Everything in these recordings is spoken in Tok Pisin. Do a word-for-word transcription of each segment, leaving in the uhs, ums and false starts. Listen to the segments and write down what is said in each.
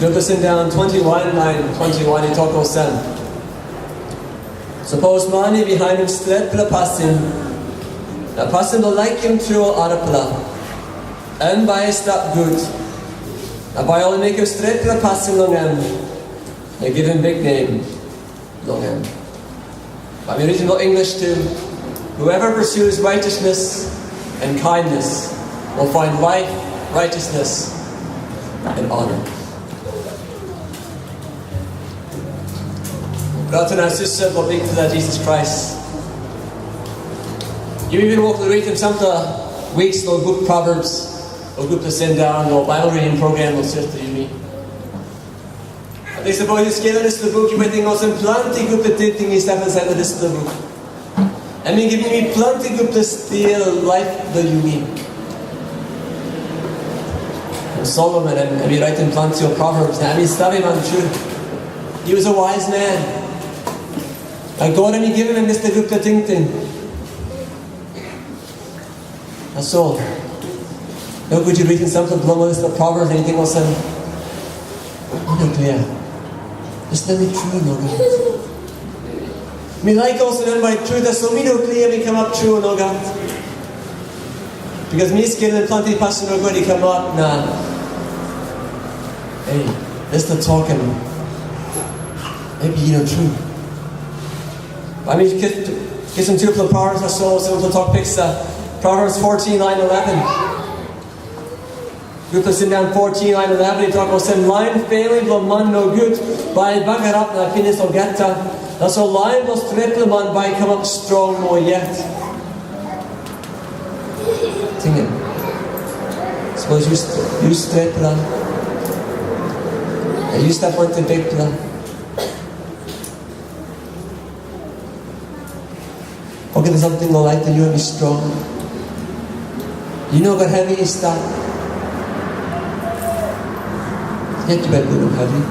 Lukas sindaun twenty-one, lain twenty-one, i tok olsem, "Sapos man i bihainim stretpela pasin, na pasin bilong laikim tru ol arapela, em bai i stap gut, na bai ol i mekim stretpela pasin long em, na givim biknem long em." Bai mi ritim long English tu. "Whoever pursues righteousness and kindness will find life, righteousness, and honor." Brata na sista bilong Bikpela Jisas Krais, yumi bin wok long ritim sampela wiks long buk Proverbs, long gutpela sindaun, long Baibel reading program, long sios bilong yumi. Ating sapos yu skelim dispela buk, yu bai ting olsem planti gutpela tingting i stap insait long dispela buk. Em i givim mi planti gutpela stil laip bilong yumi. Na Solomon, em, em i raitim planti ol Proverbs, na em i saveman tru. He was a wise man. Na God em i givim em dispela gutpela tingting. Tasol, nogut yu ritim sampela bilong ol dispela Proverbs na yu ting olsem, "Mi no klia. Dispela mi tru, nogat. Mi laik olsem em bai tru, tasol mi no klia mi kamap tru, nogat." Bikos mi skelim planti pasin nogut i kamap na, ei, dispela tok em, maybe i no tru. Bai mi kis-, kisim tupela Proverbs tasol, olsem ol tok piksa. Proverbs fourteen, lain eleven. Gutpela sindaun fourteen, lain eleven, i tok olsem, "Lain failing bilong man nogut bai i bagarap na pinis olgeta. Tasol lain bilong stretpela man bai i kamap strong moa yet." Tingim. Sapos yu st-, yu stretpela, na yu stap wantaim Bikpela, olgeta samting long laip bilong yu em i strong. Yu no gat hevi i stap. Yet yu bai lukim hevi.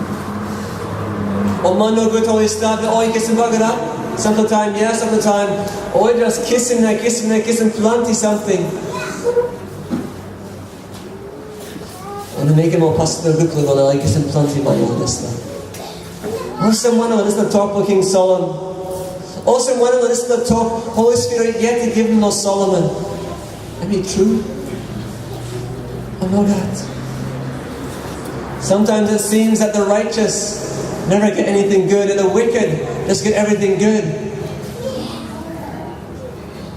Ol man nogut ol i stap, na ol i kisim bagarap. Sampela taim, ya, sampela taim, ol i jas kisim na kisim na kisim planti samting. Ol i mekim ol pasin nogut long ol, ol i kisim planti mani, ol dispela. Olsem wanem ol dispela tok bilong King Solomon? Olsem wanem ol dispela tok Holi Spirit yet i givim long Solomon? Em i tru? O nogat? Sometimes it seems that the righteous never get anything good, and the wicked just get everything good.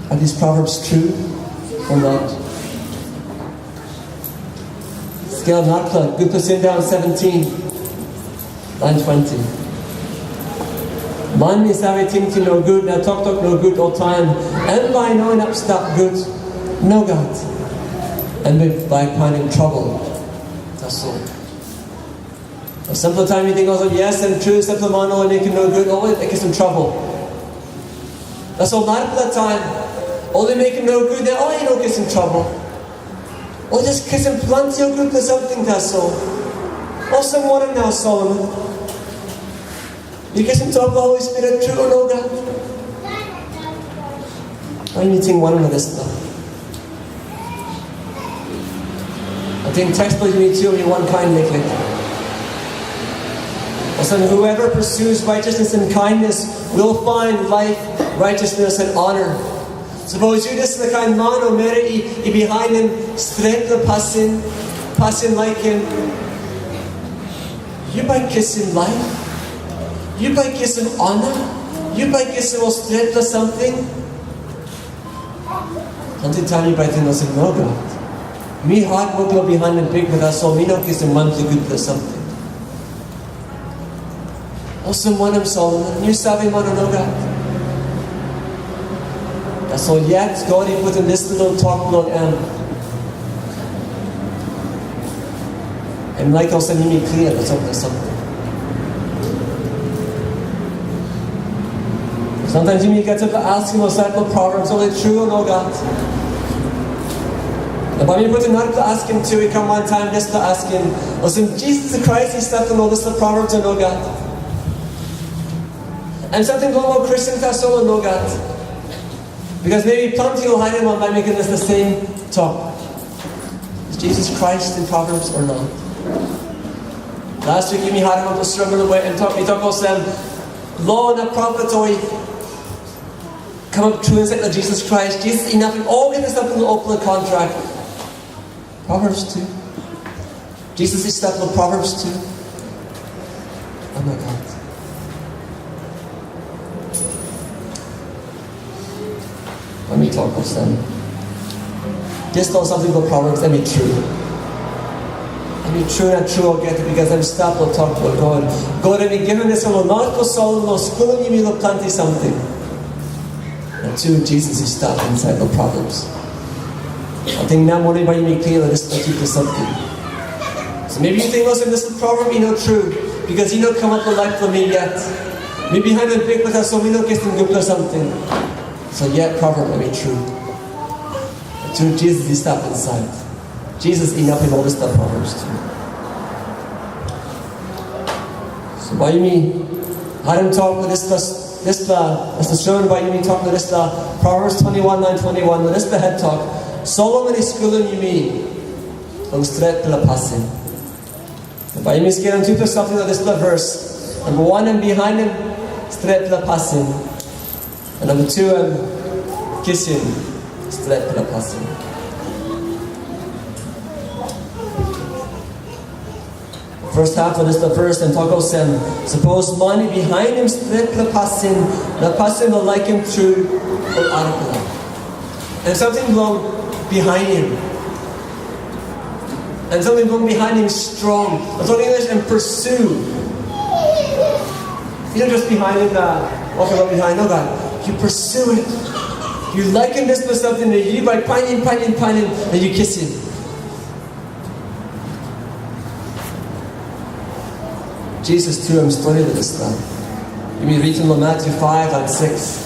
Are these proverbs true or not? Skelim narapela, Gutpela Sindaun seventeen, lain twenty. Man i save tingting nogut na toktok nogut oltaim, em bai i no inap stap gut. Nogat. Em bai painim trabel. Tasol. Sampela taim yu ting olsem, yes, em tru, sampela man ol i mekim nogut, ol i kisim trabel. Tasol narapela taim, ol i mekim nogut, na ol i no kisim trabel. Ol jas kisim planti ol gutpela samting tasol. Olsem wanem nau, Solomon? Yu kisim tok bilong Holi Spirit tru o nogat? Bai mi ting wanem long dispela? Ating teks bilong yumi tu em i wankain liklik. Olsem, "Whoever pursues righteousness and kindness will find life, righteousness, and honor." Sapos yu dispela kain man o meri i, i bihainim stretpela pasin, pasin laikim, yu bai kisim laip, yu bai kisim ona, yu bai kisim ol stretpela samting. Planti taim yu bai ting olsem, "Nogat. Mi hatwok long bihainim Bikpela, tasol mi no kisim wanpela gutpela samting." Olsem wanem, Solomon? Yu save man o nogat? Tasol yet God i putim dispela tok long em. Em laik olsem yumi klia long sampela samting. Sometimes yumi gat sampela askim long sampela Proverbs, ol i tru o nogat? Na bai mi putim narapela askim tu i kam wantaim dispela askim. Olsem, Jisas Krais i stap long ol dispela Proverbs o nogat? Em samting bilong ol Kristen tasol o nogat? Because maybe planti ol harim bai mekim dispela sem tok. Is Jesus Christ in Proverbs or not? Last week yumi harim wanpela sermon we em tok, i tok olsem, lo na profet ol i kamap tru insait long Jisas Krais. Jisas inapim olgeta samting long olpela kontrak. Proverbs tu. Jisas i stap long Proverbs tu. Oh my God. Let me talk of them. Dispela samting bilong Proverbs, em i tru. Em i tru na tru olgeta, bikos em stap long tok bilong God. God em i givim dispela long not long Solomon long skulim yumi long planti samting. Na tu, Jisas i stap insait long Proverbs. Ating nau moning bai yumi klia long dispela tupela samting. So maybe yu ting olsem dispela proverb i no tru, bikos i no kamap long laip bilong mi yet. Mi bihainim Bikpela, tasol mi no kisim gutpela samting. So yet proverb em i tru. Tru, Jisas i stap insait. Jisas inapim ol dispela proverbs tu. So bai yumi harim tok long dispela, dispela, dispela sermon bai yumi tok long dispela Proverbs twenty-one, nine twenty-one, long dispela het tok, Solomon i skulim yumi long stretpela pasin. Bai yumi skelim tupela samting long dispela verse. Namba wan, em bihainim stretpela pasin. Na namba tu, em kisim stretpela pasin. First half of dispela verse em tok olsem, sapos man i bihainim stretpela pasin, na pasin bilong laikim tru ol arapela. Em samting bilong bihainim. Em samting bilong bihainim strong. Em samting English em pursue. Yu no just bihainim na walk around behind. No, God. You pursue it. Yu laikim dispela samting na yu bai painim, painim, painim, na yu kisim. Jisas tu em stori long dispela. Yumi ritim long Matthew five and six.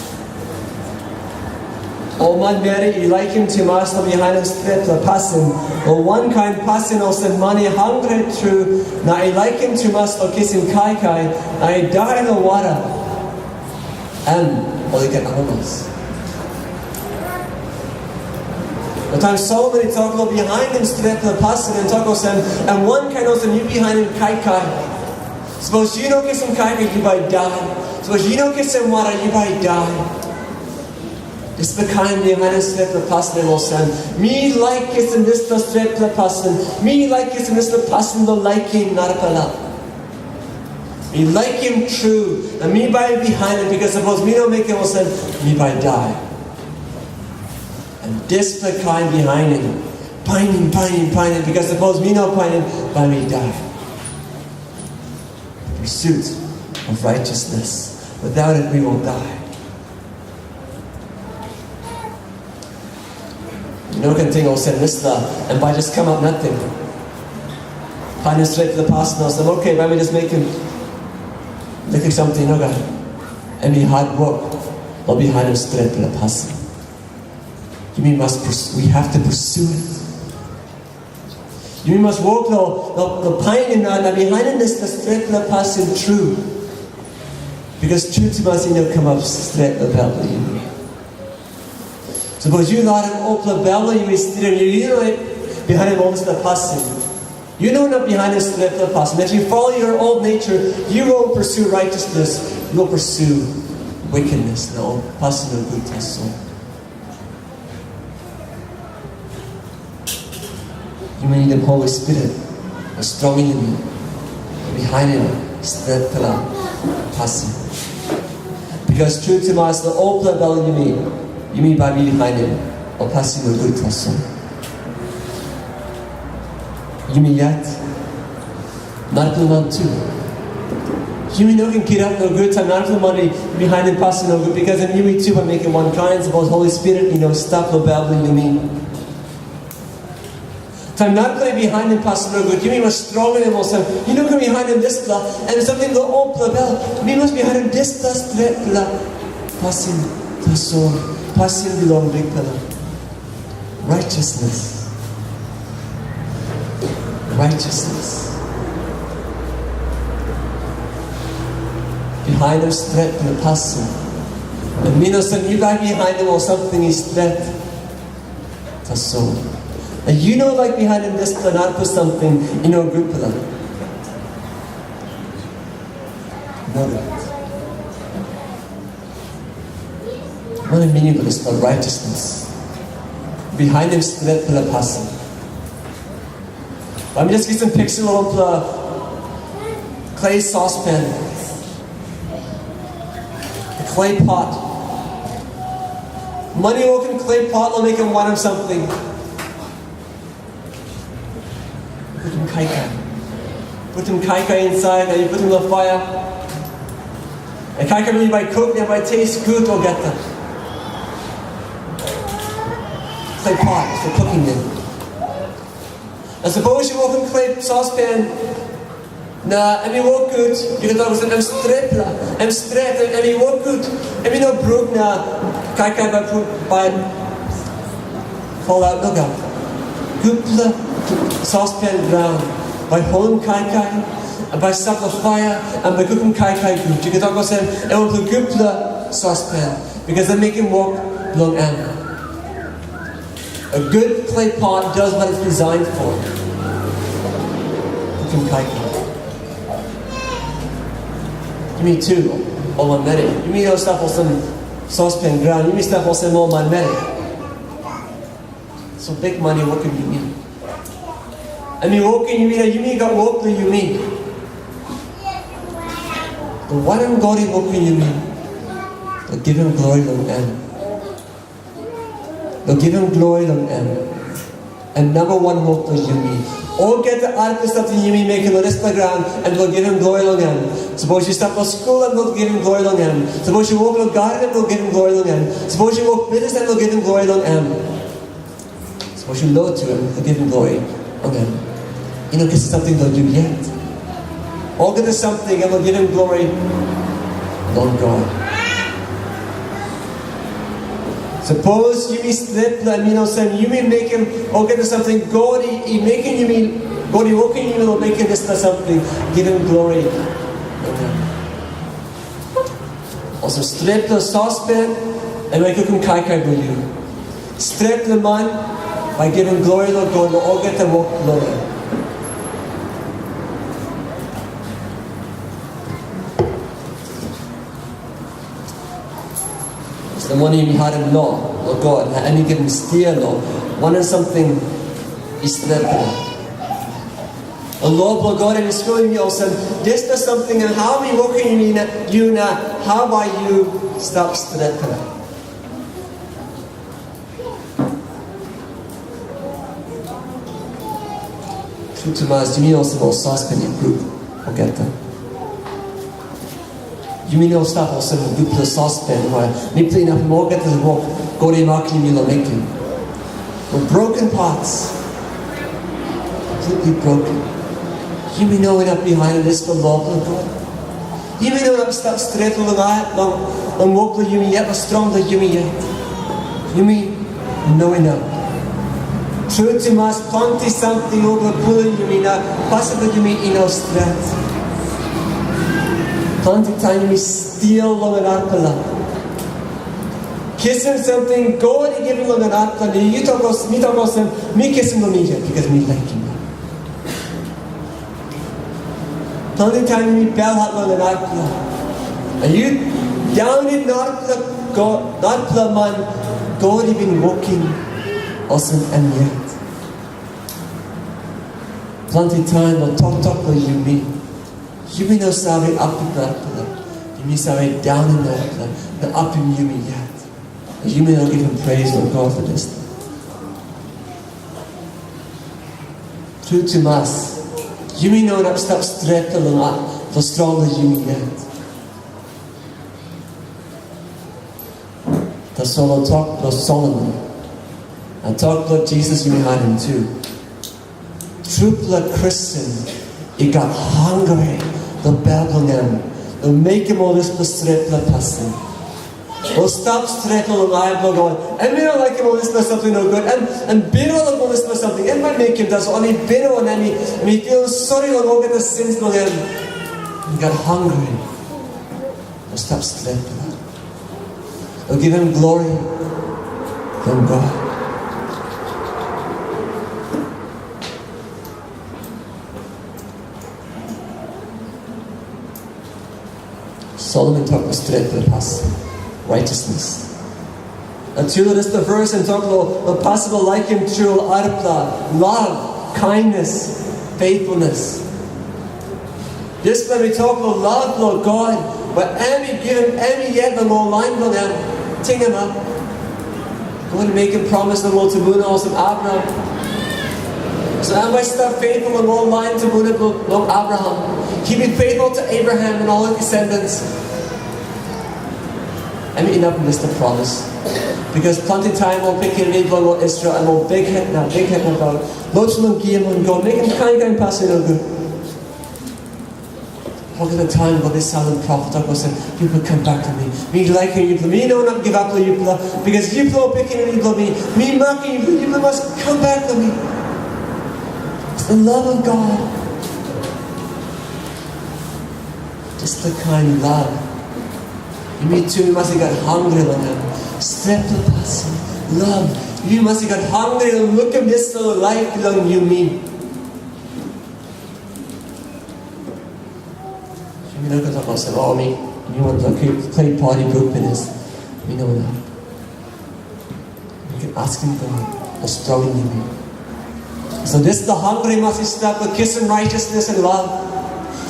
Ol manmeri i laikim tumas long bihainim stretpela pasin, ol wankain pasin olsem man i hangre tru na i laikim tumas long kisim kaikai na i dai long wara. Em ol i gat amamas. Na taim Solomon i tok long bihainim stretpela pasin, em tok olsem, em wankain olsem yu bihainim kaikai. Sapos yu no kisim kaikai, yu bai dai. Sapos yu no kisim wara, yu bai dai. Dispela kain bihainim stretpela pasin em olsem, mi laik kisim dispela stretpela pasin. Mi laik kisim dispela pasin bilong laikim narapela. Mi laikim tru, na mi bai bihainim, bikos sapos mi no mekim olsem, mi bai dai. Na dispela kain bihainim, painim, painim, painim, bikos sapos mi no painim, bai mi dai. The pursuit of righteousness. Without it, we will die. Yu no ken ting olsem, dispela em bai just kamap nating. Painim stretpela pasin olsem, okay, bai mi just mekim liklik samting, nogat. Em i hatwok long bihainim stretpela pasin. Yumi mas pers-, we have to pursue it. Yumi mas wok long, long, long painim na, na bihainim dispela stretpela pasin tru. Bikos tru tumas i no kamap stret long bel bilong yumi. Sapos yu larim olpela bel bilong yu i stirim yu, yu no bihainim ol dispela pasin. Yu no inap bihainim stretpela pasin. If you follow your old nature, you won't pursue righteousness. You will pursue wickedness, na ol pasin nogut tasol. Yumi nidim Holi Spirit na strongim yumi long bihainim stretpela pasin. Bikos tru tumas, long olpela bel yumi, yumi bai bihainim ol pasin nogut tasol. Yumi yet narapela man tu. Yumi no ken kirap nogut taim narapela man i bihainim pasin nogut, bikos em yumi tu bai mekim wankain, sapos Holi Spirit i no stap long bel bilong yumi. Taim narapela i bihainim pasin nogut, yumi mas strongim em olsem, yu no ken bihainim dispela, em samting long olpela bel, mi mas bihainim dispela stretpela pasin tasol, pasin bilong Bikpela. Righteousness. Righteousness. Bihainim stretpela pasin. Na mi no save, yu bai bihainim ol samting i stret tasol. Na yu no laik bihainim dispela narapela samting i no gutpela. Wanem mining bilong dispela righteousness? Bihainim stretpela pasin. Bai mi just kisim piksa long wanpela clay saucepan, clay pot. Man i wokim clay pot long mekim wanem samting? Putim kaikai. Putim kaikai insait, na yu putim long paia. Na kaikai bilong yu bai kuk, na bai tes gut olgeta. Clay pot for cooking it. Na sapos yu wokim clay saucepan, na em i wok gut, yu ken tok olsem, em stretpela, em stret, em, em i wok gut, em i no bruk, na kaikai bai pu-, bai fallout nogat. Gutpela saucepan graun bai holim kaikai, bai stap long paia, na bai kukim kaikai gut. Yu ken tok olsem, em wanpela gutpela saucepan, because em mekim wok bilong em. A good clay pot does what it's designed for. Putim kaikai. Yumi tu, ol manmeri. Yumi no stap olsem saucepan graun. Yumi stap olsem ol manmeri. So bikman i wokim yumi. Em i wokim yumi, na yumi gat wok long yumi. But wanem God i wokim yumi? Long givim glori long em. Long givim glori long em. Em namba wan wok bilong yumi. Olgeta arapela samting yumi mekim long dispela graun, em bilong givim glori long em. Sapos yu stap long skul, em bilong givim glori long em. Sapos yu wok long gaden, em bilong givim glori long em. Sapos yu wok bisnis, em bilong givim glori long em. Sapos yu lotu, em bilong givim glori long em. I no kisim samting long yu yet. Olgeta samting em givim glori long God. Sapos yumi stretpela, em i no sem, yumi mekim olgeta samting God i, i mekim yumi, God i wokim yumi long mekim dispela samting, givim glori long em. Olsem stretpela saucepan, em bai kukim kaikai bilong yu. Stretpela man bai givim glori long God long olgeta wok bilong en. Dispela mani mi harim lo, lo God, na em i givim stia lo wanem samting i stretpela. Lo bilong God em i skulim yu olsem, dispela samting na hau mi wokim yu na, yu na hau bai yu stap stretpela. Tru tumas, yumi olsem ol saucepan i bruk olgeta. Yumi no stap olsem gutpela saucepan, bai mipela inapim olgeta wok God i makim yumi long mekim. We're broken pots. Completely broken. Yumi no inap bihainim dispela lo bilong God. Yumi no inap stap stret long ai, long, long wok bilong yumi yet, long strong bilong yumi yet. Yumi no inap. Tru tumas, planti samting ol bai pulim yumi na pasin bilong yumi i no stret. Planti taim yumi stil long ol arapela. Kisim samting God i givim long ol arapela, na yu tok olsem, mi tok olsem, mi kisim long mi yet, bikos mi laikim. Planti taim yumi belhat long narapela. Na yu daunim narapela, God, narapela man God i bin wokim olsem em yet. Planti taim long toktok long yumi, yumi no save apim narapela. Yumi save daunim narapela na apim yumi yet. Yumi no givim praise long God for this. Tru tumas, yumi no inap stap stret long, long strong long yumi yet. Tasol long tok bilong Solomon, na tok bilong Jisas yumi harim tu. Trupela Kristen i gat hangre long bel bilong em, long mekim ol dispela stretpela pasin. Ol stap stret long ai bilong God. Em i no laikim ol dispela samting nogut. Em, em birua long ol dispela samting. Em bai mekim tasol em i birua na em i, em i feel sori long olgeta sins bilong em. Em i gat hangre. Ol stap stret long givim glori long God. Solomon tok long stretpela pasin, righteousness. Na tru long dispela ves em tok long, long pasin bilong laikim tru long arapela, love, kindness, faithfulness. Dispela em i tok long love bilong God, bai em i givim em yet long ol lain bilong em. Tingim ap. God i mekim promis long ol tumbuna olsem Abraham. So em bai stap faithful long ol lain tumbuna bilong, bilong Abraham. He be faithful to Abraham and all his descendants. Em inap long dispela promis. Bikos planti taim ol pikinini bilong ol Israel em ol bikhet na bikhet nabaut. Lotu long giaman, God mekim kain kain pasin nogut. Olgeta taim God i salim profet tok olsem, "Yupela kam bek long mi. Mi laikim yupela. Mi no inap givap long yupela, bikos yupela ol pikinini bilong mi. Mi makim yupela. Yupela mas kam bek long mi." It's the love of God. Dispela kain love. Yumi tu i mas i gat hangre long em. Stretpela pasin, love. Yumi mas i gat hangre long lukim dispela laik bilong yumi. Yumi no ken tok olsem, "O, mi, mi wanpela klin, klin padi bruk pinis." Mi no inap. Yu ken askim God long strongim yumi. So dispela hangre i mas i stap long kisim righteousness and love.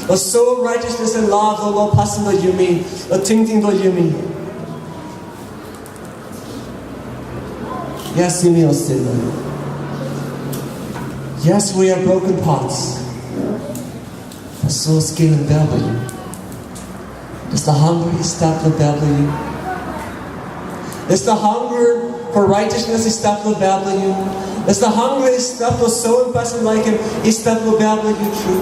Long soim righteousness and love long ol pasin bilong yumi, long tingting bilong yumi. Yes, yumi ol sinner. Yes, we are broken parts. Tasol skelim bel bilong yu. Dispela hangre i stap long bel bilong yu. Dispela hangre for righteousness i stap long bel bilong yu. Dispela hangre i stap long soim pasin laikim i stap long bel bilong yu tru.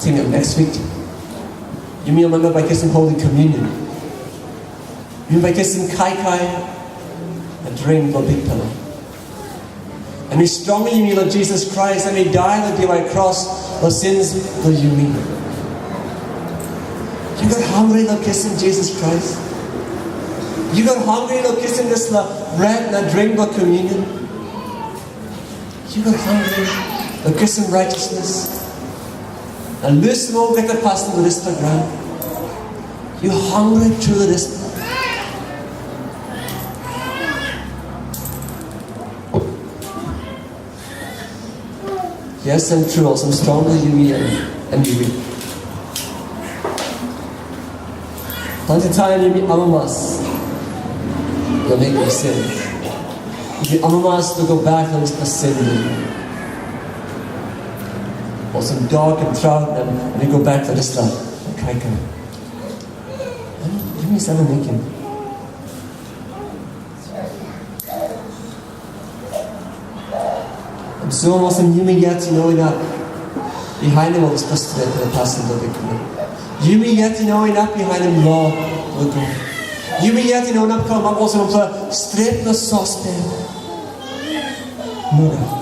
Tingim, next week, yumi ol memba bai kisim Holy Communion. Yumi bai kisim kaikai na dring bilong Bikpela. Em i strongim yumi long Jisas Krais, em i dai long diwai kros long sins bilong yumi. Yu gat hangre long kisim Jisas Krais? Yu gat hangre long kisim dispela bret na dring bilong communion? Yu gat hangre long kisim righteousness na lusim olgeta pasin long dispela graun? Yu hangre tru long dispela? Yes, em tru, olsem strong bilong yumi em, em i wik. Planti taim yumi amamas long mekim sin. Yumi amamas long go bek long dispela sin. Olsem dok em traut, em, em i go bek long dispela kaikai. Em, yumi save mekim. Em so olsem yumi yet i no inap bihainim ol dispela stretpela pasin bilong Bikpela. Yumi yet i no inap bihainim lo bilong God. Yumi yet i no inap kamap olsem wanpela stretpela sospen. Nogat.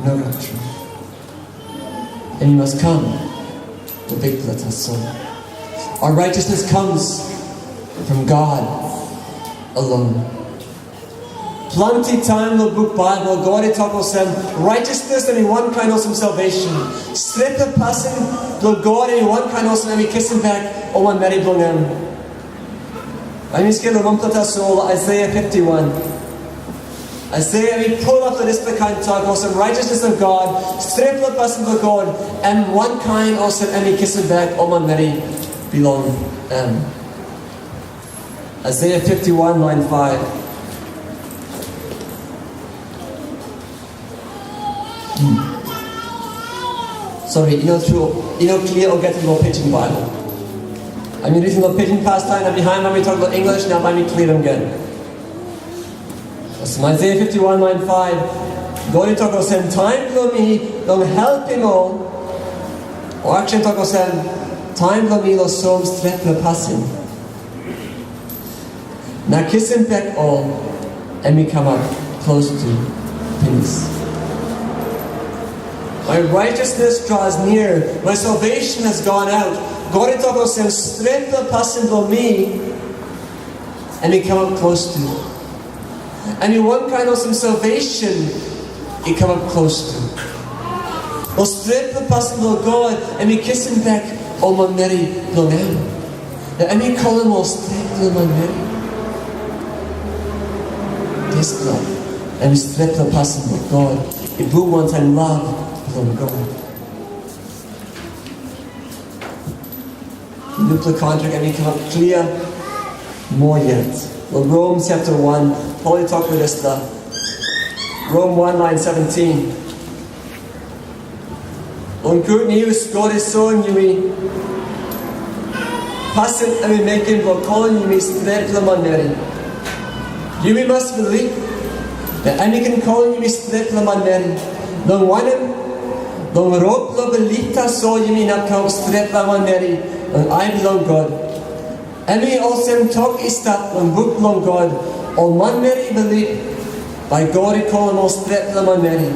Nogat tru. Em i mas kam long Bikpela tasol. Our righteousness comes from God alone. Planti taim long buk Baibel, God i tok olsem, righteousness em i wankain olsem salvation. Stretpela pasin bilong God em i wankain olsem em i kisim bek ol manmeri bilong em. Em i skelim wanpela tasol, Isaiah fifty-one. Isaiah em i pulap long dispela kain tok, olsem righteousness of God, stretpela pasin bilong God, em wankain olsem em i kisim bek ol manmeri bilong em. Isaiah fifty-one, line five. Hmm. Sorry, i no tru, i no klia olgeta long Pidgin Baibel. Em i ritim long Pidgin pastaim, na bihain bai mi tok long English, na bai mi klirim gen. Olsem Isaiah fifty-one, line five, God i tok olsem, taim bilong mi long helpim ol, o actually tok olsem, taim bilong mi long soim stretpela pasin. Na kisim bek ol em i kamap klostu pinis. My righteousness draws near, my salvation has gone out. God i tok olsem, stretpela pasin bilong mi em i kamap klostu. Em i wankain olsem salvation i kamap klostu. Ol stretpela pasin bilong God, em i kisim bek ol manmeri bilong em. Na em i kolim ol stretpela manmeri. Dispela em i stretpela pasin bilong God, i bung wantaim lav bilong God. Nupela kontrak em i kamap klia moa yet. Long Rom chapter one, Pol i tok long dispela. Rom one line seventeen. Long gutnius God i soim yumi pasin em i mekim bilong kolim yumi stretpela manmeri. Yumi mas bilip, na em i ken kolim yumi stretpela manmeri. Long wanem, long rot bilong bilip tasol yumi inap kamap stretpela manmeri long ai bilong God. Em i olsem tok i stap long buk bilong God, ol manmeri i bilip, bai God i kolim ol stretpela manmeri,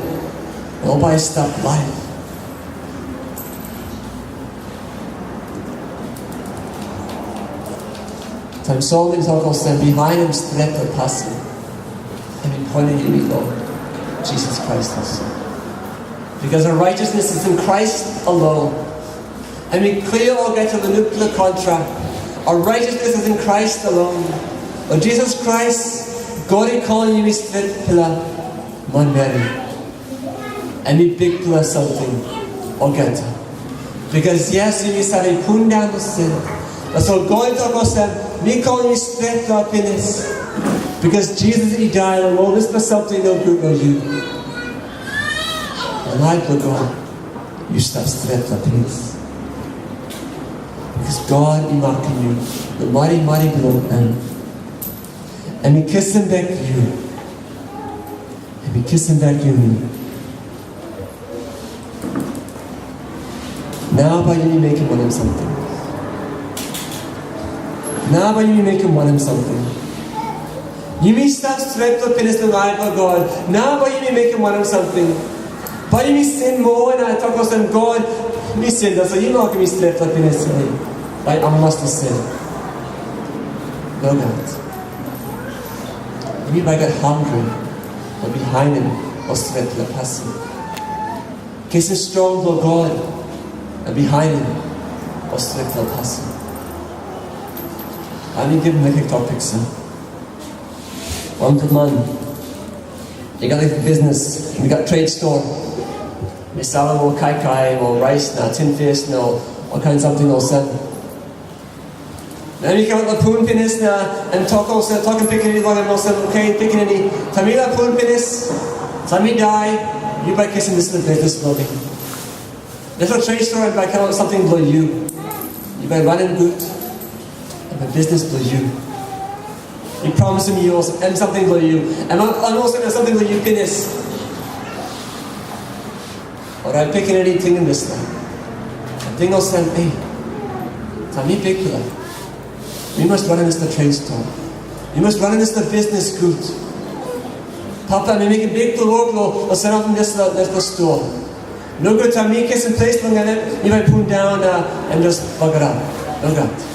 ol bai i stap laip. Taim Solomon i tok olsem, bihainim stretpela pasin, em i pointim yumi long Jisas Krais tasol. Because our righteousness is in Christ alone. Em i klia olgeta long nupela kontrak. Our righteousness is in Christ alone. Long Jisas Krais, God i kolim yumi stretpela manmeri. Em i bikpela samting olgeta. Because yes, yumi save pundaun long sin. Tasol God i tok olsem, mi kolim yu stretpela pinis. Because Jisas i dai long ol dispela samting nogut long yu. Long ai bilong God, yu stap stretpela pinis. Because God i makim yu long marimari bilong em. Em i kisim bek yu. Em i kisim bek yumi. Nau bai yumi mekim wanem samting? Nau bai yumi mekim wanem samting? Yumi stap stretpela pinis long ai bilong God. Nau bai yumi mekim wanem samting? Bai yumi sin moa na tok olsem, God, mi sin, tasol yu no mekim mi stretpela pinis. Bai amamas long sin. Nogat. Yumi bai gat hangre long bihainim ol stretpela pasin. Kisim strong bilong God na bihainim ol stretpela pasin. Bai mi givim liklik tok piksa. Wanpela man i gat liklik bisnis, i gat trade store. Em i salim ol kaikai, ol rais na tinpis na ol kain samting olsem. Na em i kam lapun pinis na em tok olsem, tokim pikinini bilong em olsem, oke, pikinini, taim mi lapun pinis, taim mi dai, yu bai kisim dispela bisnis bilong mi. Dispela trade store em bai kamap samting bilong yu. Yu bai ranim gut, em bai bisnis bilong yu. Mi promisim yu olsem, em samting bilong yu. Em, em olsem, em samting bilong yu pinis. Orait pikinini tingim dispela. Em ting olsem, ei, taim mi bikpela, mi mas ranim dispela trade store. Mi mas ranim dispela bisnis gut. Papa, mi mekim bikpela wok long, long sanapim dispela, dispela stua. Nogut taim mi kisim ples bilong en, mi bai pundaun na em jas bagarap. Nogat.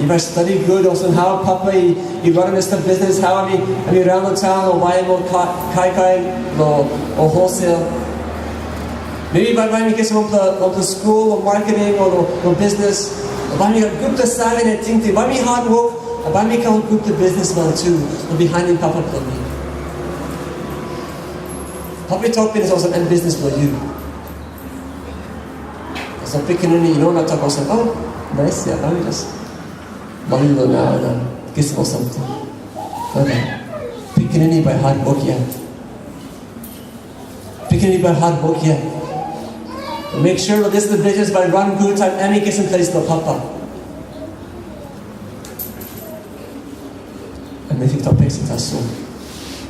Mi bai stadi gut olsem hau papa i, i ranim dispela bisnis, hau em i, em i raun long taun o baim ol ka-, kaikai long ol wholesale. Maybe bai, bai mi kisim wanpela, wanpela skul o marketing o, o, o bisnis. Bai mi gat gutpela save na tingting. Bai mi hatwok, bai mi kamap gutpela bisnisman tu, long bihainim papa bilong mi. Papa i tok pinis olsem, em bisnis bilong yu. Tasol pikinini i no inap tok olsem, oh, nais, ya, bai mi jas bali long nau na kisim ol samting. Nogat. Pikinini bai hatwok yet. Pikinini bai hatwok yet. Make sure that this business bai raun gut taim em i kisim ples long papa. Em i tok piksa tasol.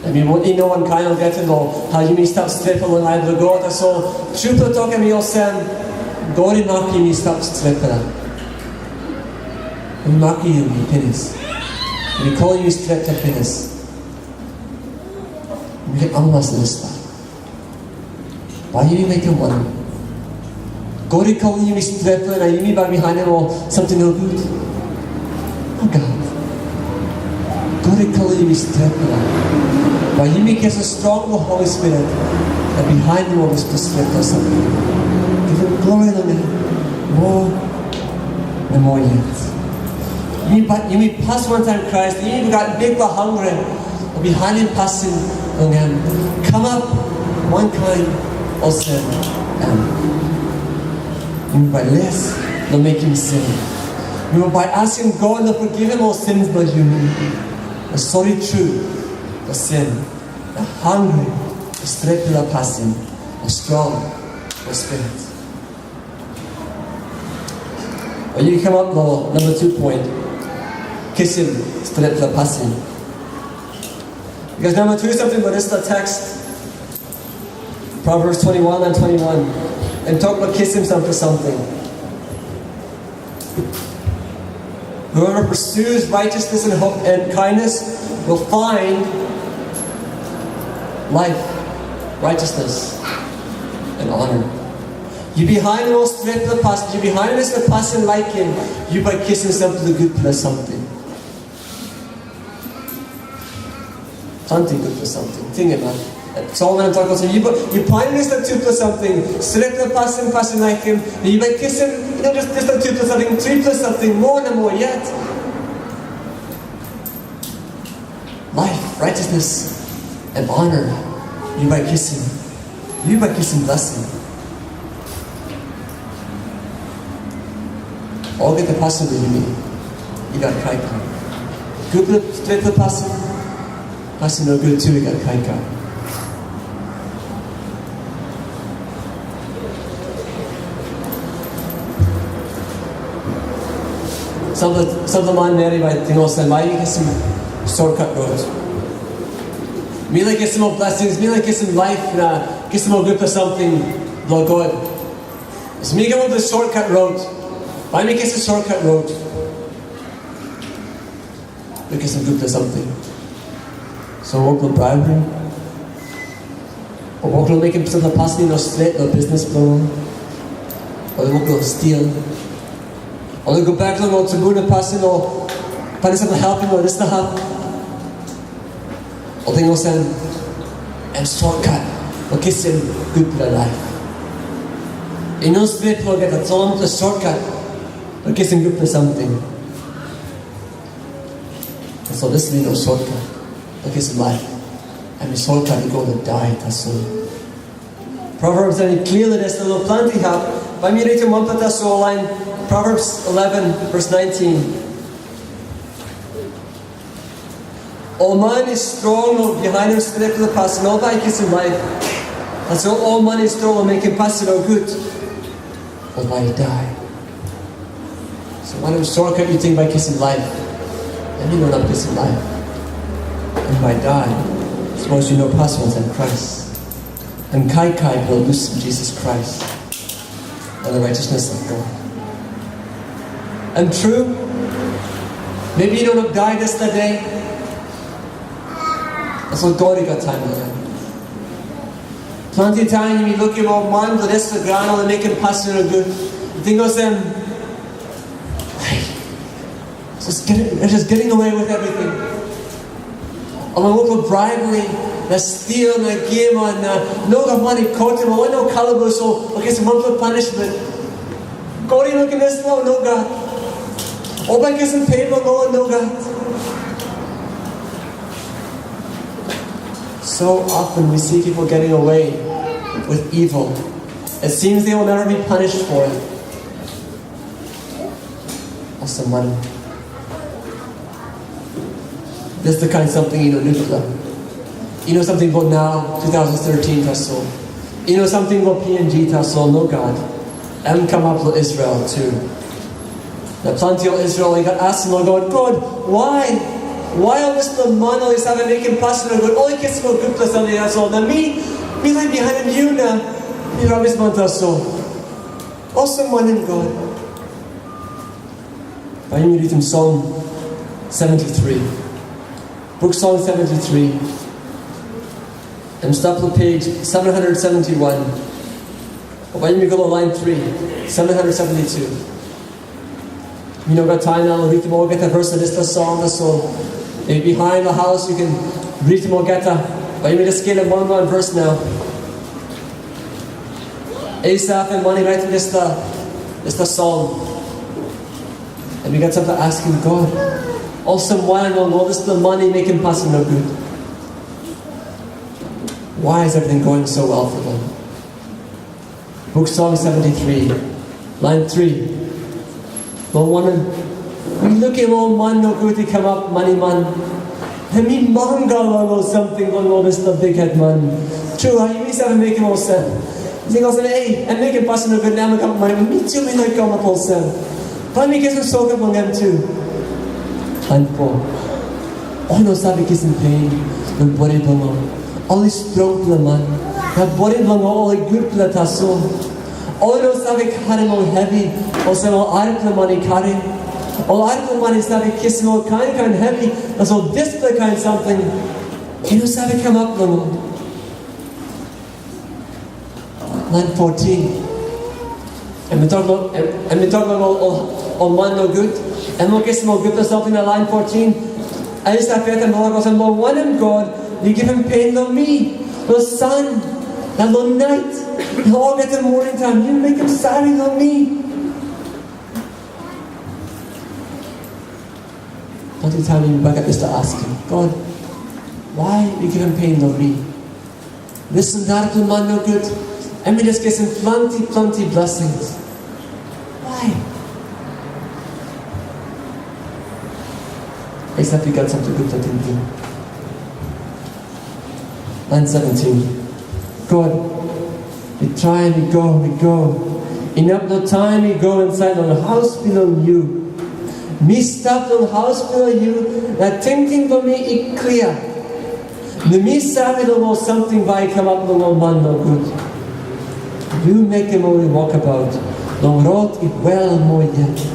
Em i wok i no wankain olgeta long hau yumi stap stretpela long ai bilong God, tasol trupela tok em i olsem, God i makim yumi stap stretpela. Em i makim yumi pinis. Em i kolim yumi stretpela pinis. Em i amamas long dispela. Bai yumi mekim wanem? God i kolim yumi stretpela na yumi bai bihainim ol samting nogut? Nogat. God i kolim yumi stretpela. Bai yumi kisim strong long Holi Spirit, na bihainim ol dispela stretpela samting. Givim glori long em moa na moa yet. Yumi bai, yumi pas wantaim Krais, na yumi gat bikpela hangre, na bihainim pasin long em. Kamap wankain olsem em. Yumi bai les long mekim sin. Yumi bai askim God long forgivim ol sins bilong yumi. Na sori tru long sin. Na hangre long stretpela pasin, na strong long spirit. Ol yu kamap long number two point, kisim stretpela pasin. Because number two, something about this text, Proverbs twenty-one and twenty-one, and talk about kisim something, something. Whoever pursues righteousness and, ho- and kindness will find life, righteousness, and honor. Yu bihainim ol stretpela pasin, yu bihainim dispela pasin laikim, yu bai kisim sampela gutpela samting. Planti gutpela samting. Tingim, a? Solomon em tok olsem, yu, yu painim dispela tupela samting, stretpela pasin, pasin laikim, na yu bai kisim, yu no, dispela tupela samting, tripela samting, moa na moa yet. Life, righteousness, and honor, yu bai kisim. Yu bai kisim blessing. Olgeta pasin bilong yumi i gat kaikai. Gutpela, stretpela pasin, pasin nogut tu i gat kaikai. Sampela, sampela manmeri bai ting olsem, bai mi kisim shortcut road. Mi laik kisim ol blessings, mi laik kisim life na kisim ol gutpela samting long God. So mi go the shortcut road. Bai mi kisim shortcut road. Mi kisim gutpela samting. So wok long bribery. O wok long mekim sampela pasin i no stret long business bilong ol. O wok long steal. O go bek long ol tumbuna pasin o painim sampela helpim o dispela hap. O ting olsem, em shortcut long kisim gutpela laip. I no stret olgeta, tasol wanpela shortcut long kisim gutpela samting. Tasol dispela i no shortcut long kisim laip. Em i shortcut i go long dai tasol. Proverbs em i klia long dispela long planti hap, bai mi ritim wanpela tasol lain, Proverbs eleven, verse nineteen. Ol man i strong long bihainim stretpela pasin, ol bai i kisim laip. Tasol ol man i strong long mekim pasin nogut, ol bai i dai. So wanem shortcut yu ting bai kisim laip? Em i no inap kisim laip. Em bai dai. Sapos yu no pas wantaim Krais. Em kaikai bilong lusim Jisas Krais na the righteousness of God. Em tru, maybe yu no inap dai dispela de. Tasol God i gat taim long em. Planti taim yumi lukim ol man bilong dispela graun ol i mekim pasin nogut. Yu ting olsem, "Ai, just get it, they're just getting away with everything." Ol man wok long bribery, na steal, na giaman, na no gat mani kotim, ol no kalabus, o kisim wanpela punishment. God i lukim dispela, nogat. Ol bai kisim favor, nogat. So often we see people getting away with evil. It seems they will never be punished for it. Olsem wanem? Dispela kain samting i no nupela. I no samting bilong nau, two thousand thirteen tasol. I no samting bilong P N G tasol, nogat. Em kamap long Israel tu. Na planti ol Israel i gat askim long God, "God, wai? Wai ol dispela man ol i save mekim pasin nogut, ol i kisim ol gutpela samting tasol? Na mi, mi laik bihainim yu na mi rabisman tasol. Olsem wanem, God?" Bai yumi ritim Song seventy-three. Buk Song seventy-three. Em stap long page seven hundred seventy-one. O bai yumi go long lain three, seven hundred seventy-two. Mi no gat taim nau long ritim olgeta vers bilong dispela song, tasol maybe bihain long haus yu ken ritim olgeta. Bai mi just skelim wan wan ves nau. Asaf em man i raitim dispela, dispela song. Em i gat samting askim God. Olsem wanem long ol dispela man i mekim pasin nogut? Why is everything going so well for them? Buk Song seventy-three, lain three. Long wanem, mi lukim ol man nogut i kamap maniman, na mi mangal long ol samting bilong ol dispela bikhet man. Tru, a yumi save mekim olsem? Ting olsem, ei, em mekim pasin nogut, na em i kamap maniman, mi tu mi laik kamap olsem. Bai mi kisim sori long em tu. Lain four. Ol i no save kisim pen long bodi bilong ol. Ol i strongpela man, na bodi bilong ol i gutpela tasol. Ol i no save karim ol hevi, olsem ol arapela man i karim. Ol arapela man i save kisim ol kain kain hevi, tasol dispela kain samting i no save kamap long ol. Lain fourteen. Em i tok long, em, em i tok long ol, ol, ol man nogut. Em ol kisim ol gutpela samting na lain fourteen. Em i stap yet em tok olsem, "Long wanem God yu givim pen long mi? Long san, na long nait, na olgeta moning taim yu mekim sori long mi." Planti taim yumi bagarapim, askim, "God, why yu givim pen long mi? Dispela narapela man nogut, em i just kisim planti, planti blessings. Why?" Asaf i gat samting gutpela tingting. Lain seventeen. God, mi traim, mi go, mi go. Inap no taim mi go insait long haus bilong yu. Mi stap long haus bilong yu, na tingting bilong mi i klia. Na mi save long ol samting bai i kamap long ol man nogut. Yu mekim ol i wokabaut long rot i wel moa yet.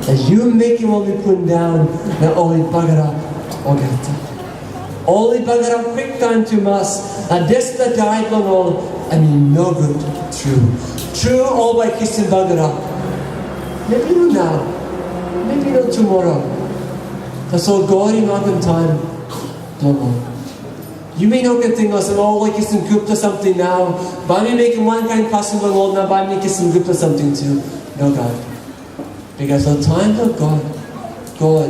Na yu mekim ol i pundaun, na ol i bagarap olgeta. Ol i bagarap kwiktaim tumas, na dispela dai bilong ol em i nogut tru. Tru, ol bai kisim bagarap. Maybe no nau, maybe no tumora. Tasol God i makim taim bilong ol. Yumi no ken ting olsem, "O, ol i kisim gutpela samting nau, bai mi mekim wankain pasin bilong ol, na bai mi kisim gutpela samting tu." Nogat. Bikos long taim bilong God, God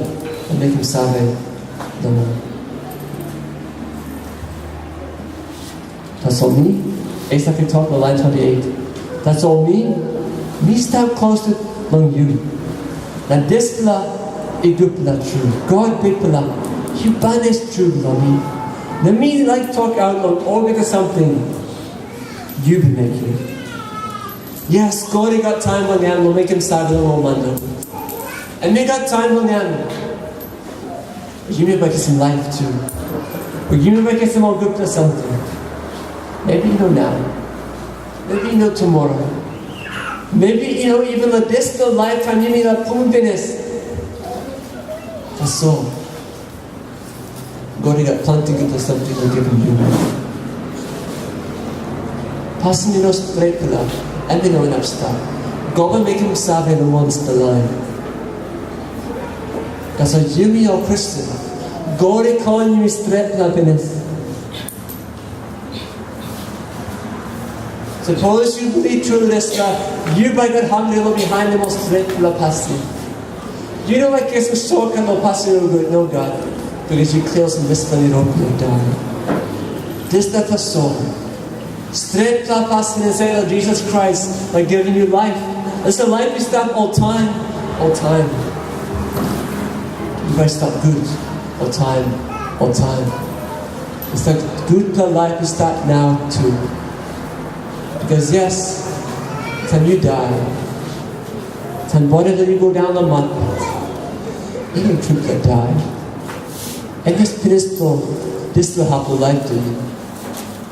bai mekim save long ol. Tasol mi, Asaf i tok long lain twenty-eight, tasol mi, mi stap klostu long yu. Na dispela i gutpela tru. God Bikpela, yu banis tru long mi. Na mi laik tokaut long olgeta samting yu bin mekim. Yes, God i gat taim long em long mekim save long ol manmeri. Em i gat taim long em. Yumi bai kisim laip tu. Yumi bai kisim ol gutpela samting. Maybe no nau. Maybe no tumora. Maybe, you know, even long dispela laip taim yumi laik pundaun pinis. Tasol God i gat planti gutpela samting long givim yumi. Pasin i no stretpela, em i no inap stap. God bai mekim save long ol dispela lain. Tasol yumi ol Kristen, God i kolim yumi stretpela pinis. Sapos yu bilip tru dispela, yu bai gat hangre long bihainim ol stretpela pasin. Yu no laik kisim sotkain ol pasin nogut, nogat, bikos yu klia olsem dispela i no gutpela dai. Dispela tasol, stretpela pasin insait long Jisas Krais bai givim yu laip. Dispela laip i stap oltaim, oltaim. Yu bai stap gut oltaim, oltaim. Dispela gutpela laip i stap nau tu. Bikos yes, taim yu dai, taim bodi bilong yu go daun long matmat, yu no trupela dai. Em i pinis long dispela hap bilong laip bilong yu.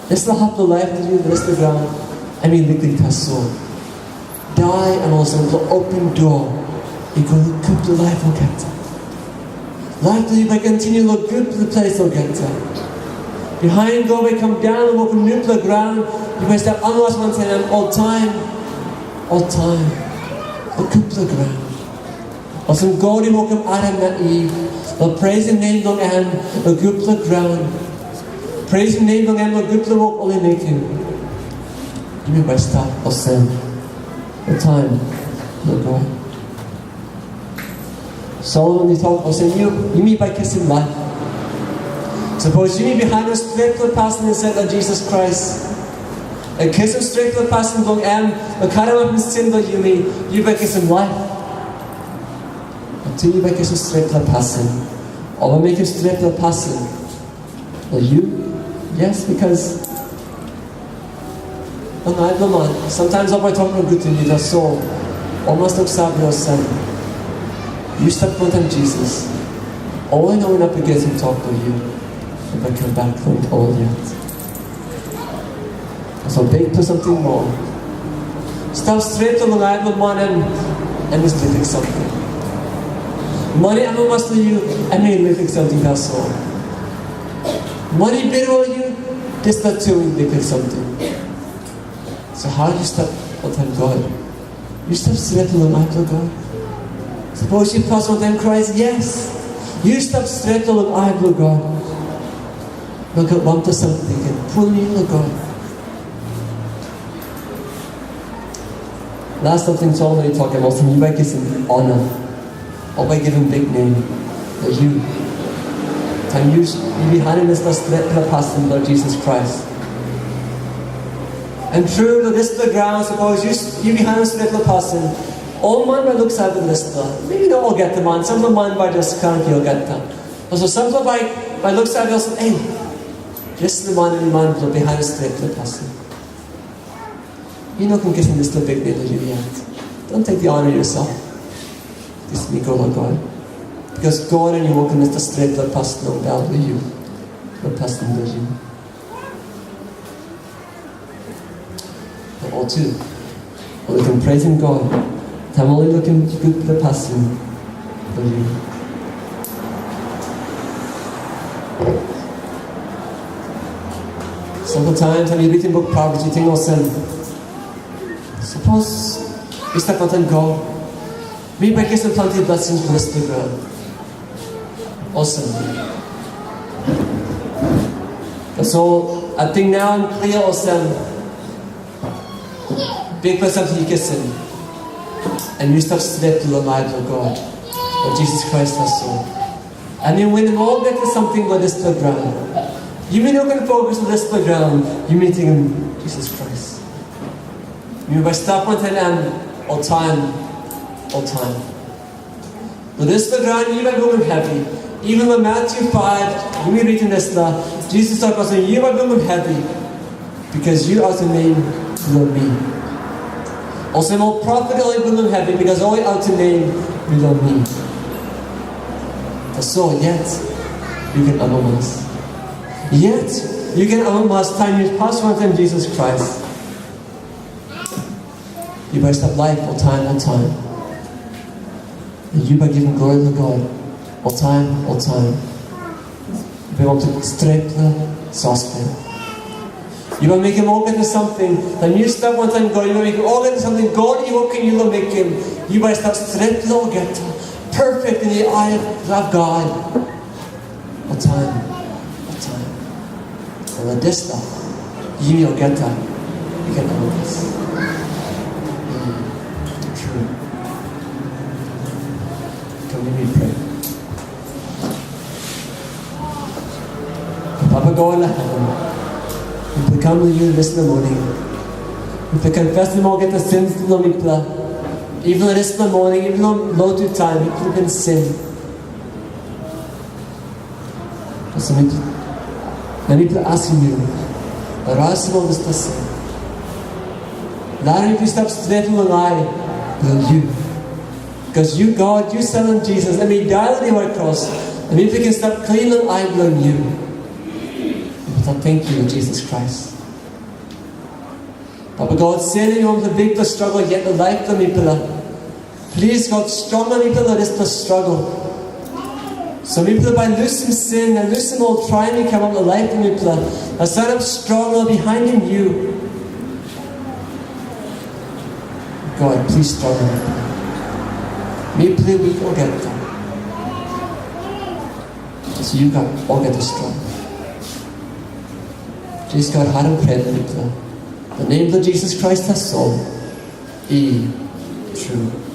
Dispela hap bilong laip bilong yu, dispela graun, em i liklik tasol. Dai em olsem long opim dua i go long gutpela laip olgeta. Laip bilong yu bai kontinu long gutpela ples olgeta. Bihain God bai kam daun long wokim nupela graun, yu bai stap amamas wantaim em oltaim, oltaim, long gutpela graun. Olsem God i wokim Adam na Iv, long preisim nem bilong em long gutpela graun. Preisim nem bilong em long gutpela wok ol i mekim. Yumi bai stap olsem, oltaim long God. Solomon i tok olsem, "Yu, yumi bai kisim laip." Sapos yumi bihainim stretpela pasin insait long Jisas Krais, na kisim stretpela pasin bilong em, na karamapim sin bilong yumi, yu bai kisim laip. Na tu yu bai kisim stretpela pasin, o bai mekim stretpela pasin. Well, you? Yes, because long ai bilong man, sometimes ol bai tok nogut long yu, tasol ol mas luksave olsem, yu stap wantaim Jisas. Ol i no inap i gesim tok long yu, bai kam bek long ol yet. So bikpela samting moa. Stap stret long ai bilong man em, em i liklik samting. Man i amamas long yu, em i liklik samting tasol. Man i birua long yu, dispela tu i liklik samting. So hau yu stap wantaim God? Yu stap stret long ai bilong God? Sapos yu pas wantaim Krais, yes. Yu stap stret long ai bilong God. Nogat wanpela samting i ken pulim yu long God. Las samting Solomon i tokim olsem, yu bai kisim ona. Ol bai givim biknem long yu. Taim yu, yu bihainim dispela stretpela pasin bilong Jisas Krais. Em tru, long dispela graun, sapos yu, yu bihainim stretpela pasin, ol man bai luksave long dispela. Maybe no olgeta man, sampela man bai jas kranki olgeta. Tasol sampela bai, bai luksave olsem, ei, dispela man em i man bilong bihainim stretpela pasin. Yu no ken kisim dispela biknem long yu yet. Don't take the honor yourself. Kisim i go long God. Because God em i wokim dispela stretpela pasin long bel bilong yu. Long pasin bilong yu. Na ol tu, ol i ken preisim God, taim ol i lukim gutpela pasin bilong yu. Sampela taim, taim yu ritim buk Proverbs, yu ting olsem, sapos mi stap wantaim God, mi bai kisim planti blessings from dispela graun. Olsem. Tasol, ating nau em klia olsem, bikpela samting yu kisim, em yu stap stret long ai bilong God, long Jisas Krais tasol. Em i winim olgeta samting long dispela graun. Yumi no ken fokus long dispela graun, yumi tingim Jisas Krais. Yumi bai stap wantaim em oltaim, oltaim. Long dispela graun yu bai bungim hevi. Even long Matthew five, yumi ritim dispela, Jisas tok olsem, yu bai bungim hevi, because yu autim nem bilong mi. Olsem ol profet ol i bungim hevi, because ol i autim nem bilong mi. Tasol yet, yu ken amamas. Yet, yu ken amamas taim yu pas wantaim Jisas Krais. Yu bai stap laip oltaim, oltaim. Na yu bai givim glori long God oltaim, oltaim. Yu bai wantaim stretpela sospen. Yu bai mekim olgeta samting, taim yu stap wantaim God, yu bai mekim olgeta samting God i wokim yu long mekim. Yu bai stap stretpela olgeta, perfect in the eye of God. Oltaim, oltaim. Na long dispela, yumi olgeta i ken amamas. Mm, tru. Kam, yumi prea. Papa God long heven, mipela kam long yu dispela moning. Mipela confessim olgeta sins bilong mipela. Even long dispela moning, even long lotu taim, mipela bin sin. Tasol mipela, na mipela askim yu, rausim ol dispela sin. Larim mipela stap stret long ai bilong yu. Because yu, God, yu salim Jisas, em i dai long diwai kros, na mipela ken stap klin long ai bilong yu. Mipela tok tenkyu long Jisas Krais. Papa God, sin em i wanpela bikpela struggle yet long laip bilong mipela. Plis God, strongim mipela long dispela struggle. So mipela bai lusim sin na lusim ol traim i kamap long laip bilong mipela, na sanap strong long bihainim yu. God, plis strongim mipela. Mipela i wik olgeta. So yu gat olgeta strong. Plis God harim prea bilong mipela. Long nem bilong Jisas Krais tasol i tru.